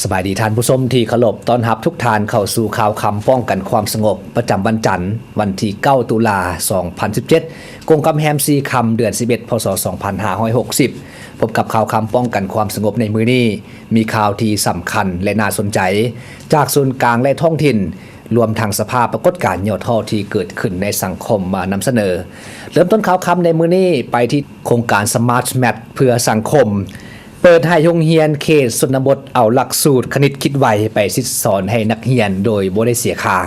ສະບາຍດີທ່ານຜູ້ຊົມທີ່ເຄົາລົບ, ຕ້ອນຮັບທຸກທ່ານເຂົ້າສູ່ຂ່າວຄ່ຳປ້ອງກັນຄວາມສະຫງົບ ປະຈຳວັນຈັນ ວັນທີເກົ້າ ຕຸລາ ສອງພັນສິບເຈັດ ກົງກັບແຮມສີ່ຄ່ຳ ເດືອນສິບເອັດ ພ.ສ. ສອງພັນຫ້າຮ້ອຍຫົກສິບ. ພົບກັບຂ່າວຄ່ຳປ້ອງກັນຄວາມສະຫງົບໃນມື້ນີ້ ມີຂ່າວທີ່ສຳຄັນ ແລະ ໜ້າສົນໃຈ ຈາກສູນກາງ ແລະ ທ້ອງຖິ່ນ, ລວມທັງສະພາບປາກົດການຫຍໍ້ທໍ້ທີ່ເກີດຂຶ້ນໃນສັງຄົມມານຳສະເໜີ. ເລີ່ມຕົ້ນຂ່າວຄ່ຳໃນມື້ນີ້ ໄປທີ່ໂຄງການ Smart Math ເພື່ອສັງຄົມ ເປີດໃຫ້ໂຮງຮຽນເຂດຊົນນະບົດເອົາຫຼັກສູດຄະນິດຄິດໄວໄປສິດສອນໃຫ້ນັກຮຽນໂດຍບໍ່ໄດ້ເສຍຄ່າ.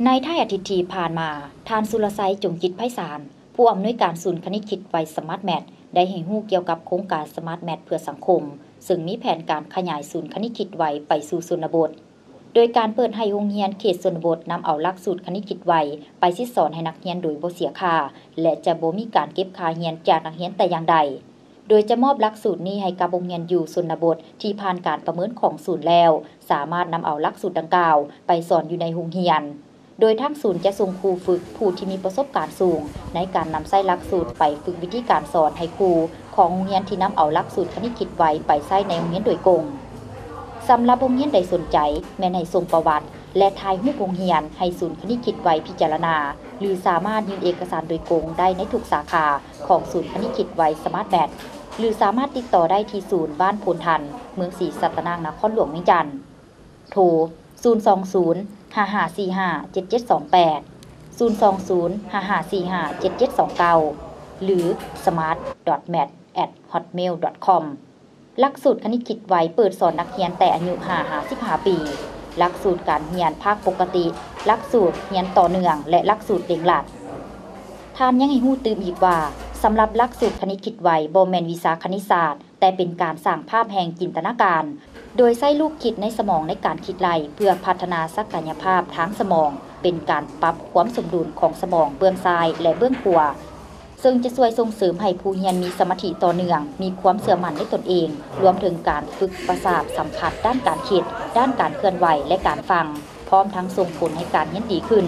ໃນທ້າຍອາທິດທີ່ຜ່ານມາ, ທ່ານ ສຸລະໄຊ ຈົງຈິດໄພສານ, ຜູ້ອຳນວຍການສູນຄະນິດຄິດໄວ Smart Math ໄດ້ໃຫ້ຮູ້ກ່ຽວກັບໂຄງການ Smart Math ເພື່ອສັງຄົມ, ເຊິ່ງມີແຜນການຂະຫຍາຍສູນຄະນິດຄິດໄວໄປສູ່ຊົນນະບົດ. ໂດຍການເປີດໃຫ້ໂຮງຮຽນເຂດຊົນນະບົດນຳເອົາຫຼັກສູດຄະນິດຄິດໄວໄປສິດສອນໃຫ້ນັກຮຽນໂດຍບໍ່ເສຍຄ່າ ແລະ ຈະບໍ່ມີການເກັບຄ່າຮຽນຈາກນັກຮຽນແຕ່ຢ່າງໃດ, ໂດຍຈະມອບຫຼັກສູດນີ້ໃຫ້ກັບໂຮງຮຽນຢູ່ຊົນນະບົດທີ່ຜ່ານການປະເມີນຂອງສູນແລ້ວ ສາມາດນຳເອົາຫຼັກສູດດັ່ງກ່າວໄປສອນຢູ່ໃນໂຮງຮຽນ, ໂດຍທາງສູນຈະສົ່ງຄູຝຶກຜູ້ທີ່ມີປະສົບການສູງໃນການນຳໃຊ້ຫຼັກສູດໄປຝຶກວິທີການສອນໃຫ້ຄູຂອງໂຮງຮຽນທີ່ນຳເອົາຫຼັກສູດຄະນິດຄິດໄວໄປໃຊ້ໃນໂຮງຮຽນໂດຍກົງ. ສຳລັບໂຮງຮຽນໃດສົນໃຈ ແມ່ນໃຫ້ສົ່ງປະຫວັດ ແລະ ຖ່າຍຮູບໂຮງຮຽນໃຫ້ສູນຄະນິດຄິດໄວພິຈາລະນາ ຫຼື ສາມາດຍື່ນເອກະສານໂດຍກົງໄດ້ໃນທຸກສາຂາຂອງສູນຄະນິດຄິດໄວ Smart Math ຫຼື ສາມາດຕິດຕໍ່ໄດ້ທີ່ສູນບ້ານໂພນທັນ ເມືອງສີສັດຕະນາກ ນະຄອນຫຼວງວຽງຈັນ, ໂທ ສູນສອງສູນ ຫ້າຫ້າສີ່ຫ້າ ເຈັດເຈັດສອງແປດ, ສູນສອງສູນ ຫ້າຫ້າສີ່ຫ້າ ເຈັດເຈັດສອງເກົ້າ ຫຼື smart dot math at hotmail dot com. ຫຼັກສູດຄະນິດຄິດໄວເປີດສອນນັກຮຽນແຕ່ອາຍຸຫ້າຫາສິບຫ້າປີ. ຫຼັກສູດການຮຽນພາກປົກກະຕິ, ຫຼັກສູດຮຽນຕໍ່ເນື່ອງ ແລະ ຫຼັກສູດເລັ່ງລັດ. ທ່ານຍັງໃຫ້ຮູ້ຕື່ມອີກວ່າ, ສຳລັບຫຼັກສູດຄະນິດຄິດໄວບໍ່ແມ່ນວິຊາຄະນິດສາດ, ແຕ່ເປັນການສ້າງພາບແຫ່ງຈິນຕະນາການ, ໂດຍໃຊ້ລູກຄິດໃນສະໝອງໃນການຄິດໄລ່ ເພື່ອພັດທະນາສັກກະຍະພາບທາງສະໝອງ, ເປັນການປັບຄວາມສົມດຸນຂອງສະໝອງເບື້ອງຊ້າຍ ແລະ ເບື້ອງຂວາ. ເຊິ່ງຈະຊ່ວຍສົ່ງເສີມໃຫ້ຜູ້ຮຽນມີສະມາທິຕໍ່ເນື່ອງ, ມີຄວາມເຊື່ອໝັ້ນໃນຕົນເອງ, ລວມເຖິງການຝຶກປະສາດສຳຜັດດ້ານການຄິດ, ດ້ານການເຄື່ອນໄຫວ ແລະ ການຟັງ, ພ້ອມທັງສົ່ງຜົນໃຫ້ການຮຽນດີຂຶ້ນ.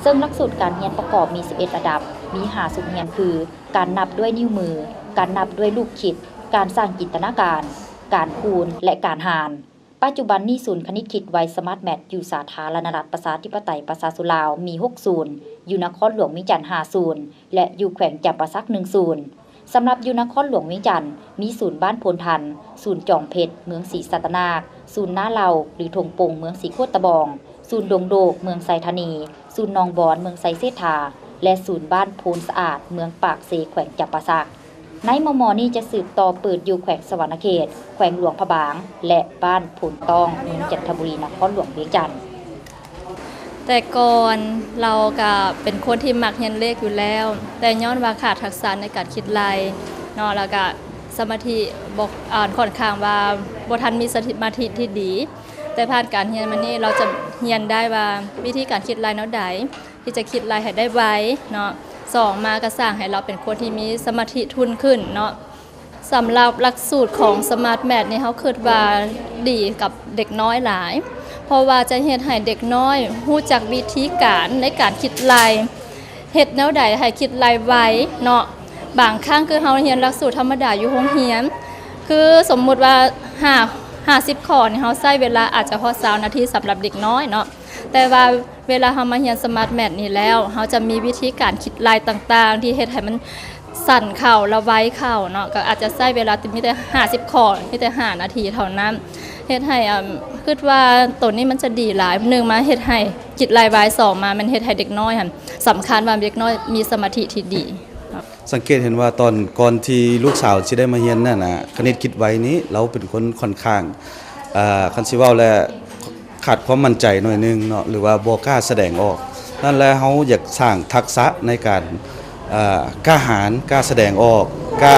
ເຊິ່ງຫຼັກສູດການຮຽນປະກອບມີສິບເອັດລະດັບ, ມີຫ້າຊຸດຮຽນຄື ການນັບດ້ວຍນິ້ວມື, ການນັບດ້ວຍລູກຄິດ, ການສ້າງຈິນຕະນາການ, ການຄູນ ແລະ ການຫານ. ປັດຈຸບັນນີ້ ສູນຄະນິດຄິດໄວ Smart Math ຢູ່ສາທາລະນະລັດ ປະຊາທິປະໄຕ ປະຊາຊົນລາວ ມີຫົກສູນ, ຢູ່ນະຄອນຫຼວງວຽງຈັນ ຫ້າສູນ ແລະ ຢູ່ແຂວງຈຳປາສັກ ໜຶ່ງສູນ. ສຳລັບຢູ່ນະຄອນຫຼວງວຽງຈັນ ມີສູນບ້ານໂພນທັນ, ສູນຈອມເພັດ ເມືອງສີສັດຕະນາກ, ສູນນາເຫຼົ່າ ຫຼື ທົ່ງປົງ ເມືອງສີໂຄດຕະບອງ, ສູນດົງໂດກ ເມືອງໄຊທານີ, ສູນໜອງບອນ ເມືອງໄຊເສດຖາ ແລະ ສູນບ້ານໂພນສະອາດ ເມືອງປາກເຊ ແຂວງຈຳປາສັກ. ໃນມໍ່ໆນີ້ຈະສືບຕໍ່ເປີດຢູ່ແຂວງສະຫວັນນະເຂດ, ແຂວງຫຼວງພະບາງ ແລະ ບ້ານໂພນຕ້ອງ ເມືອງຈັນທະບູລີ ນະຄອນຫຼວງວຽງຈັນ. ແຕ່ກ່ອນລາວກະເປັນຄົນທີ່ມັກຮຽນເລກຢູ່ແລ້ວ, ແຕ່ຍ້ອນວ່າຂາດທັກສະໃນການຄິດໄລ່ເນາະ, ແລ້ວກະສະມາທິບໍ່ ອາ ຂ້ອນຂ້າງວ່າບໍ່ທັນມີສະມາທິທີ່ດີ. ແຕ່ຜ່ານການຮຽນມານີ້ ລາວຈະຮຽນໄດ້ວ່າວິທີການຄິດໄລ່ແນວໃດ ທີ່ຈະຄິດໄລ່ໃຫ້ໄດ້ໄວເນາະ, ສອງມາກະສ້າງໃຫ້ລາວເປັນຄົນທີ່ມີສະມາທິທຸ່ນຂຶ້ນເນາະ. ສຳລັບຫຼັກສູດຂອງ Smart Math ນີ້ ເຮົາຄິດວ່າດີກັບເດັກນ້ອຍຫຼາຍ, ເພາະວ່າຈະເຮັດໃຫ້ເດັກນ້ອຍຮູ້ຈັກວິທີການໃນການຄິດໄລ່, ເຮັດແນວໃດໃຫ້ຄິດໄລ່ໄວເນາະ. ບາງຄັ້ງຄືເຮົາຮຽນຫຼັກສູດທຳມະດາຢູ່ໂຮງຮຽນ, ຄືສົມມຸດວ່າຫ້າ ຫ້າສິບຂໍ້ນີ້ ເຮົາໃຊ້ເວລາອາດຈະຮອດຊາວນາທີສຳລັບເດັກນ້ອຍເນາະ, ແຕ່ວ່າ ເວລາເຮົາມາຮຽນ Smart Math ນີ້ແລ້ວ ເຮົາຈະມີວິທີການຄິດໄລ່ຕ່າງໆ ທີ່ເຮັດໃຫ້ມັນສັ້ນເຂົ້າ ແລະ ໄວເຂົ້າເນາະ, ກໍອາດຈະໃຊ້ເວລາມີແຕ່ຫ້າສິບຂໍ້ ມີແຕ່ຫ້ານາທີເທົ່ານັ້ນ, ເຮັດໃຫ້ ອາ ຄິດວ່າໂຕນີ້ມັນຈະດີຫຼາຍ. ໜຶ່ງມາເຮັດໃຫ້ຄິດໄລ່ໄວ, ສອງມາມັນເຮັດໃຫ້ເດັກນ້ອຍຫັ້ນ ສຳຄັນວ່າເດັກນ້ອຍມີສະມາທິທີ່ດີເນາະ. ສັງເກດເຫັນວ່າຕອນກ່ອນທີ່ລູກສາວຊິໄດ້ມາຮຽນນັ້ນນະ ຄະນິດຄິດໄວນີ້ ລາວເປັນຄົນຂ້ອນຂ້າງ ເອີ ຄັນຊິເວົ້າແລ້ວ ຂາດຄວາມໝັ້ນໃຈໜ້ອຍໜຶ່ງເນາະ ຫຼືວ່າບໍ່ກ້າສະແດງອອກ. ນັ້ນແຫຼະ ເຮົາຢາກສ້າງທັກສະໃນການ ເອີ ກ້າຫານ, ກ້າສະແດງອອກ, ກ້າ,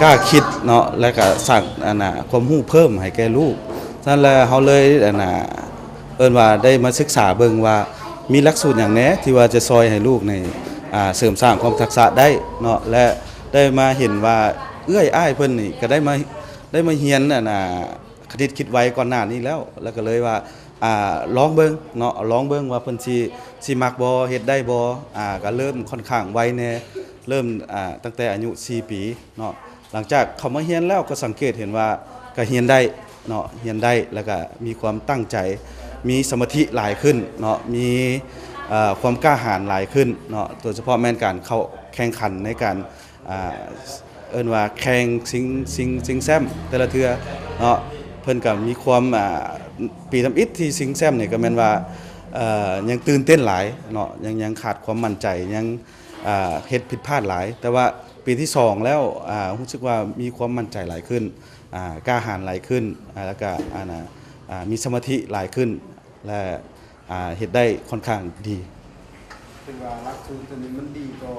ກ້າຄິດເນາະ ແລະກະສ້າງ ອັນນະ ຄວາມຮູ້ເພີ່ມໃຫ້ແກ່ລູກ. ນັ້ນແຫຼະ ເຮົາເລີຍ ອັນນະ ເອີ້ນວ່າໄດ້ມາສຶກສາເບິ່ງວ່າມີຫຼັກສູດຫຍັງແດ່ທີ່ວ່າຈະຊ່ອຍໃຫ້ລູກນີ້ ອ່າ ເສີມສ້າງຄວາມທັກສະໄດ້ເນາະ ແລະ ໄດ້ມາເຫັນວ່າເອື້ອຍອ້າຍເພິ່ນນີ້ກໍໄດ້ມາ ໄດ້ມາຮຽນ ອັນນະ ຄະນິດຄິດໄວກ່ອນໜ້ານີ້ແລ້ວ ແລ້ວກໍເລີຍວ່າ ອ່າ ລອງເບິ່ງເນາະ ລອງເບິ່ງວ່າເພິ່ນຊິ ຊິມັກບໍ່ ເຮັດໄດ້ບໍ່ ອ່າ ກໍເລີ່ມຂ້ອນຂ້າງໄວແດ່ ເລີ່ມ ອ່າ ຕັ້ງແຕ່ອາຍຸສີ່ປີເນາະ. ຫຼັງຈາກເຂົ້າມາຮຽນແລ້ວກໍສັງເກດເຫັນວ່າກໍຮຽນໄດ້ເນາະ ຮຽນໄດ້ ແລ້ວກໍມີຄວາມຕັ້ງໃຈ ມີສະມາທິຫຼາຍຂຶ້ນເນາະ ມີ ເອີ ຄວາມກ້າຫານຫຼາຍຂຶ້ນເນາະ ໂດຍສະເພາະແມ່ນການເຂົ້າແຂ່ງຂັນໃນການ ອ່າ ເອີ້ນວ່າແຂ່ງຊິງ ຊິງ ຊິງແຊ້ມແຕ່ລະເທື່ອເນາະ ເພິ່ນກໍມີຄວາມ ອ່າ ປີທຳອິດທີ່ຊິງແຊ້ມນີ້ກໍແມ່ນວ່າ ເອີ ຍັງຕື່ນເຕັ້ນຫຼາຍເນາະ ຍັງ ຍັງຂາດຄວາມໝັ້ນໃຈ ຍັງ ອ່າ ເຮັດຜິດພາດຫຼາຍ ແຕ່ວ່າປີທີສອງແລ້ວ ອ່າ ຮູ້ສຶກວ່າມີຄວາມໝັ້ນໃຈຫຼາຍຂຶ້ນ ອ່າ ກ້າຫານຫຼາຍຂຶ້ນ ອ່າ ແລ້ວກະ ອັນນ່າ ອ່າ ມີສະມາທິຫຼາຍຂຶ້ນ ແລະ ອ່າ ເຮັດໄດ້ຄ່ອນຂ້າງດີ. ເຫັນວ່າຫຼັກສູດຕົວນີ້ມັນດີຕໍ່